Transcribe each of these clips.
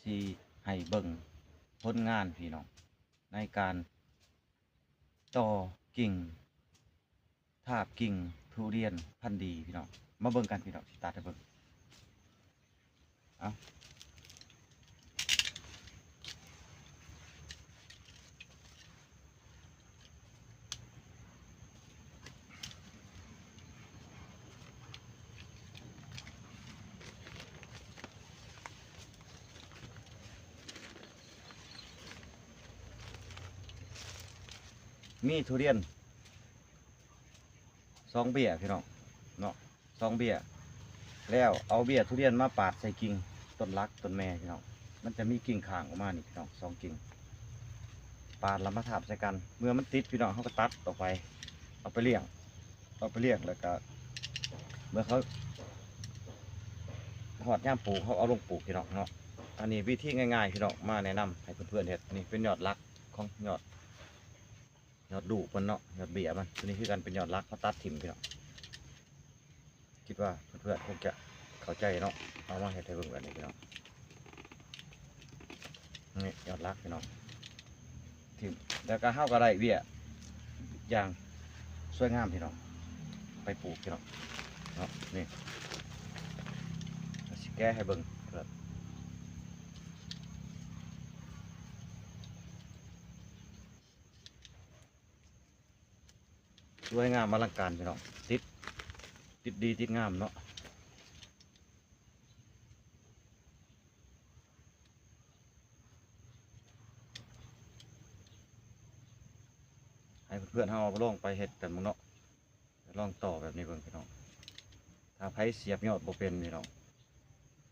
ຊິໃຫ້ເບິ່ງຜົນງານພີ່ນ້ອງ ໃນການຕໍ່ກິ່ງ ທາບກິ່ງທຸລຽນພັນດີພີ່ນ້ອງ. ມາເບິ່ງກັນພີ່ນ້ອງ ຊິຕັດໃຫ້ເບິ່ງ. ເອົາ ມີທຸລຽນສອງເບ້ຍພີ່ນ້ອງເນາະ. ສອງເບ້ຍ ແລ້ວເອົາເບ້ຍທຸລຽນມາປາດໃສ່ກິ່ງຕົ້ນຫຼັກຕົ້ນແມ່ພີ່ນ້ອງ. ມັນຈະມີກິ່ງຂ້າງອອກມານີ້ພີ່ນ້ອງ ສອງກິ່ງ ປາດແລ້ວມາທາບໃສ່ກັນ. ເມື່ອມັນຕິດພີ່ນ້ອງ ເຮົາກໍຕັດອອກໄປ ເອົາໄປລ້ຽງ ເອົາໄປລ້ຽງ ແລ້ວກໍເມື່ອເຂົາຮອດຍາມປູກ ເຮົາເອົາລົງປູກພີ່ນ້ອງເນາະ. ອັນນີ້ວິທີງ່າຍໆພີ່ນ້ອງ ມາແນະນຳໃຫ້ເພື່ອນໆເຮັດ. ນີ້ເປັນຍອດຫຼັກຂອງຍອດ ຍອດລູກມັນເນາະ ຍອດເບ້ຍມັນ. ຕົວນີ້ຄືກັນເປັນຍອດຫຼັກ ເຮົາຕັດຖິ້ມພີ່ນ້ອງ. ຄິດວ່າເພື່ອນໆຄົງຈະເຂົ້າໃຈເນາະ ເອົາມາເຮັດໃຫ້ເບິ່ງແບບນີ້ພີ່ນ້ອງ. ນີ້ຍອດຫຼັກພີ່ນ້ອງ ຖິ້ມ ແລ້ວກໍເຮົາກໍໄດ້ເບ້ຍຢ່າງສວຍງາມພີ່ນ້ອງ ໄປປູກພີ່ນ້ອງເນາະ. ນີ້ ຊິແກະໃຫ້ເບິ່ງ ສວຍງາມອະລັງການພີ່ນ້ອງ ຕິດ ຕິດດີຕິດງາມເນາະ. ໃຫ້ເພື່ອນໆເຮົາລອງໄປເຮັດກັນເບິ່ງເນາະ ລອງຕໍ່ແບບນີ້ເບິ່ງພີ່ນ້ອງ. ຖ້າໃຜສຽບຍອດບໍ່ເປັນພີ່ນ້ອງ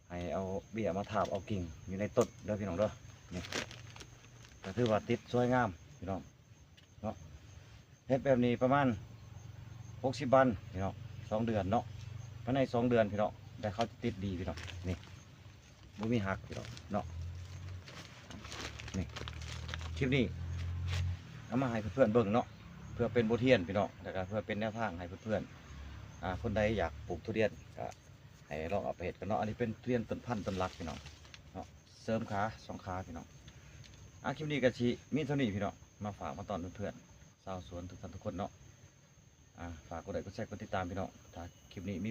ໃຫ້ເອົາເບ້ຍມາທາບເອົາກິ່ງຢູ່ໃນຕົ້ນເດີພີ່ນ້ອງເດີ. ນີ້ກໍຖືວ່າຕິດສວຍງາມພີ່ນ້ອງເນາະ. ເຮັດແບບນີ້ປະມານຫົກສິບວັນພີ່ນ້ອງ ສອງເດືອນເນາະ. ພາຍໃນສອງເດືອນພີ່ນ້ອງ ແລ້ວເຂົາຈະຕິດດີພີ່ນ້ອງ. ນີ້ ບໍ່ມີຫັກພີ່ນ້ອງເນາະ. ນີ້ ຄລິບນີ້ເອົາມາໃຫ້ເພື່ອນໆເບິ່ງເນາະ ເພື່ອເປັນບົດຮຽນພີ່ນ້ອງ ແລ້ວກໍເພື່ອເປັນແນວທາງໃຫ້ເພື່ອນໆ ອ່າ ຄົນໃດຢາກປູກທຸລຽນກໍ ໃຫ້ລອງເອົາໄປເຮັດກັນເນາະ. ອັນນີ້ເປັນທຸລຽນຕົ້ນພັນຕົ້ນຫຼັກພີ່ນ້ອງເນາະ ເສີມຂາສອງຂາພີ່ນ້ອງ. ອ່າ ຄລິບນີ້ກໍຊິມີເທົ່ານີ້ພີ່ນ້ອງ ມາຝາກມາຕ້ອນເພື່ອນໆຊາວສວນທຸກທ່ານທຸກຄົນເນາະ. ອ່າ ຝາກກົດໄລກົດແຊກົດຕິດຕາມພີ່ນ້ອງ. ຖ້າຄລິບນີ້ມີ